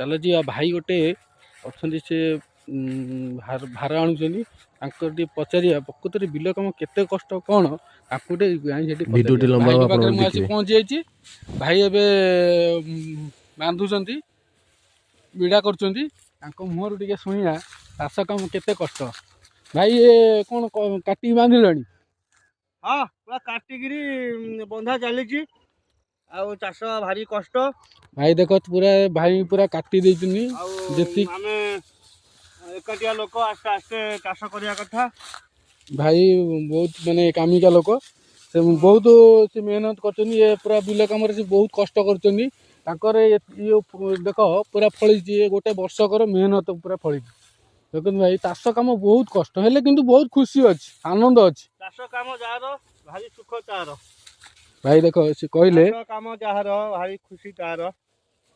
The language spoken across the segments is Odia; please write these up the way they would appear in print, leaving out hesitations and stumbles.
ଚାଲ ଯିବା। ଭାଇ ଗୋଟେ ଅଛନ୍ତି, ସେ ଭାର ଆଣୁଛନ୍ତି। ତାଙ୍କର ଟିକେ ପଚାରିବା, ପ୍ରକୃତରେ ବିଲ କାମ କେତେ କଷ୍ଟ କ'ଣ, ତାଙ୍କୁ ଟିକେ ଯାଇ ସେଠି ଭିଡ଼ିଓଟି ପଚାରିବା। ଲମ୍ବା ଭାଇଙ୍କ ହବ, ପାଖରେ ଆପଣମାନେ ମୁଁ ଆସି ଦେଖିବେ। ପହଞ୍ଚି ଯାଇଛି। ଭାଇ ଏବେ ବାନ୍ଧୁଛନ୍ତି, ବିଡ଼ା କରୁଛନ୍ତି। ତାଙ୍କ ମୁହଁରୁ ଟିକେ ଶୁଣିବା ଚାଷ କାମ କେତେ କଷ୍ଟ। ଭାଇ, ଏ କ'ଣ କାଟିକି ବାନ୍ଧିଲେଣି? ହଁ, ପୁରା କାଟିକିରି ବନ୍ଧା ଚାଲିଛି। ଆଉ ଚାଷ ଭାରି କଷ୍ଟ। ଭାଇ ଦେଖ, ପୁରା ଭାଇ ପୁରା କାଟି ଦେଇଛନ୍ତି। ଆଉ ଯେତିକି ଆମେ ଏକାଟିଆ ଲୋକ, ଆସ୍ତେ ଆସ୍ତେ ଚାଷ କରିବା କଥା। ଭାଇ ବହୁତ ମାନେ କାମିକା ଲୋକ। ସେ ବହୁତ ସେ ମେହନତ କରୁଛନ୍ତି। ଇଏ ପୁରା ବିଲ କାମରେ ସେ ବହୁତ କଷ୍ଟ କରୁଛନ୍ତି। ତାଙ୍କର ଇଏ ଦେଖ, ପୁରା ଫଳିଛି। ଇଏ ଗୋଟେ ବର୍ଷକର ମେହନତ ପୁରା ଫଳିଛି। ଦେଖନ୍ତୁ ଭାଇ, ଚାଷ କାମ ବହୁତ କଷ୍ଟ ହେଲେ କିନ୍ତୁ ବହୁତ ଖୁସି ଅଛି, ଆନନ୍ଦ ଅଛି। ଚାଷ କାମ ଯାହାର, ଭାରି ସୁଖ ତାର। ଭାଇ ଦେଖ, ସେ କହିଲେ ଚାଷ କାମ ଯାହାର, ଭାରି ଖୁସି ତାର।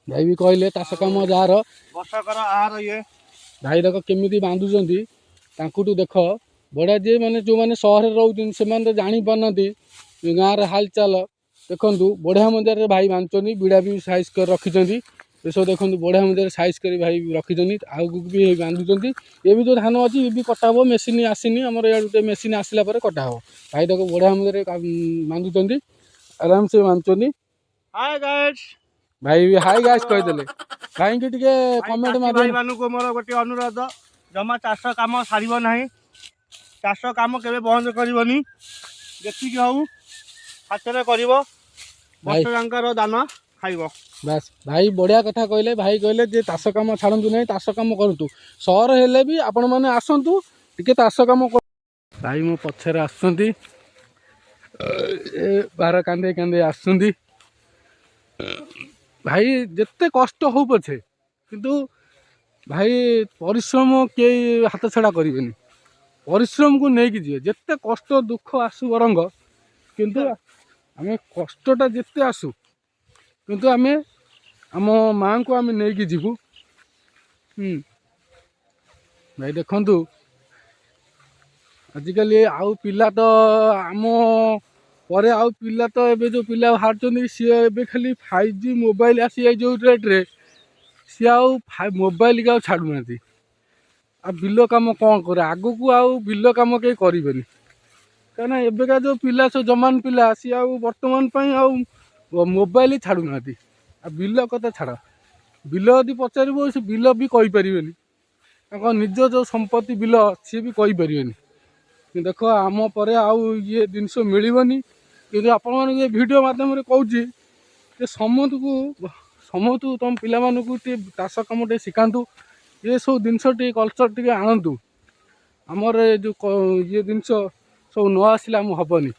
ଭାଇ ବି କହିଲେ, ଚାଷ କାମ ଯାହାର ବର୍ଷକର ଆହାର ଇଏ। ଭାଇ ଦେଖ କେମିତି ବାନ୍ଧୁଛନ୍ତି, ତାଙ୍କଠୁ ଦେଖ ବଢ଼ିଆ। ଯିଏ ମାନେ ଯେଉଁମାନେ ସହରରେ ରହୁଛନ୍ତି, ସେମାନେ ତ ଜାଣିପାରୁନାହାନ୍ତି ଗାଁର ହାଲଚାଲ। ଦେଖନ୍ତୁ, ବଢ଼ିଆ ମଜାରେ ଭାଇ ବାନ୍ଧୁଛନ୍ତି। ବିଡ଼ା ବି ସାଇଜ୍ କରି ରଖିଛନ୍ତି। ଏସବୁ ଦେଖନ୍ତୁ, ବଢ଼ିଆ ମଜାରେ ସାଇଜ୍ କରି ଭାଇ ରଖିଛନ୍ତି। ଆଗକୁ ବି ବାନ୍ଧୁଛନ୍ତି। ଏ ବି ଯେଉଁ ଧାନ ଅଛି, ଏ ବି କଟା ହେବ। ମେସିନ୍ ଆସିନି ଆମର ଇଆଡ଼ୁ ଗୋଟେ। ମେସିନ୍ ଆସିଲା ପରେ କଟା ହେବ। ଭାଇ ଦେଖ, ବଢ଼ିଆ ମଜାରେ ବାନ୍ଧୁଛନ୍ତି, ଆରାମସେ ବାନ୍ଧୁଛନ୍ତି। ହାଏ ଗାଇସ୍। ଭାଇ ବି ହାଇ ଗାଇସ୍ କହିଦେଲେ। ଭାଇଙ୍କି ଟିକେ କମେଣ୍ଟ ଚାଷୀ ମାଧ୍ୟମରେ ଭାଇମାନଙ୍କୁ ମୋର ଗୋଟିଏ ଅନୁରୋଧ, ଜମା ଚାଷ କାମ ସାରିବ ନାହିଁ। ଚାଷ କାମ କେବେ ବନ୍ଦ କରିବନି। ଯେତିକି ହଉ ହାତରେ କରିବ, ଭାଇ ବର୍ଷ ଯାଙ୍କର ଦାନା ଖାଇବ। ବାସ୍, ଭାଇ ବଢ଼ିଆ କଥା କହିଲେ। ଭାଇ କହିଲେ ଯେ ଚାଷ କାମ ଛାଡ଼ନ୍ତୁ ନାହିଁ, ଚାଷ କାମ କରନ୍ତୁ। ସହର ହେଲେ ବି ଆପଣମାନେ ଆସନ୍ତୁ ଟିକେ ଚାଷ କାମ। ଭାଇ ମୋ ପଛରେ ଆସୁଛନ୍ତି, ଏ ଭାର କାନ୍ଧେଇ କାନ୍ଧେଇ ଆସୁଛନ୍ତି। ଭାଇ ଯେତେ କଷ୍ଟ ହଉ ପଛେ, କିନ୍ତୁ ଭାଇ ପରିଶ୍ରମ କେହି ହାତ ଛଡ଼ା କରିବେନି। ପରିଶ୍ରମକୁ ନେଇକି ଯିବେ। ଯେତେ କଷ୍ଟ ଦୁଃଖ ଆସୁ ବରଂ, କିନ୍ତୁ ଆମେ କଷ୍ଟଟା ଯେତେ ଆସୁ, କିନ୍ତୁ ଆମେ ଆମ ମାଆଙ୍କୁ ଆମେ ନେଇକି ଯିବୁ। ଭାଇ ଦେଖନ୍ତୁ, ଆଜିକାଲି ଆଉ ପିଲା ତ ଆମ ପରେ ଆଉ ପିଲା ତ ଏବେ ଯେଉଁ ପିଲା ବାହାରୁଛନ୍ତି, ସିଏ ଏବେ ଖାଲି 5G mobile ଆସିଯାଇ ଯେଉଁ ରେଟ୍ରେ, ସିଏ ଆଉ ମୋବାଇଲକି ଆଉ ଛାଡ଼ୁନାହାନ୍ତି। ଆଉ ବିଲ କାମ କ'ଣ କରିବେ ଆଗକୁ? ଆଉ ବିଲ କାମ କେହି କରିବେନି। କାହିଁକିନା ଏବେକା ଯେଉଁ ପିଲା, ସବୁ ଯବାନ ପିଲା, ସିଏ ଆଉ ବର୍ତ୍ତମାନ ପାଇଁ ଆଉ ମୋବାଇଲ ଛାଡ଼ୁନାହାନ୍ତି। ଆଉ ବିଲ କଥା ଛାଡ଼, ବିଲ ଯଦି ପଚାରିବ, ସେ ବିଲ ବି କହିପାରିବେନି। ତାଙ୍କ ନିଜ ଯେଉଁ ସମ୍ପତ୍ତି ବିଲ, ସିଏ ବି କହିପାରିବେନି। କିନ୍ତୁ ଦେଖ, ଆମ ପରେ ଆଉ ଇଏ ଜିନିଷ ମିଳିବନି। କିନ୍ତୁ ଆପଣମାନଙ୍କୁ ଏ ଭିଡ଼ିଓ ମାଧ୍ୟମରେ କହୁଛି ଯେ ସମସ୍ତଙ୍କୁ ତୁମ ପିଲାମାନଙ୍କୁ ଟିକେ ଚାଷ କାମ ଟିକେ ଶିଖାନ୍ତୁ। ଏସବୁ ଜିନିଷ ଟିକେ କଲଚର୍ ଟିକେ ଆଣନ୍ତୁ। ଆମର ଏ ଯେଉଁ ଇଏ ଜିନିଷ ସବୁ ନ ଆସିଲେ ଆମ ହେବନି।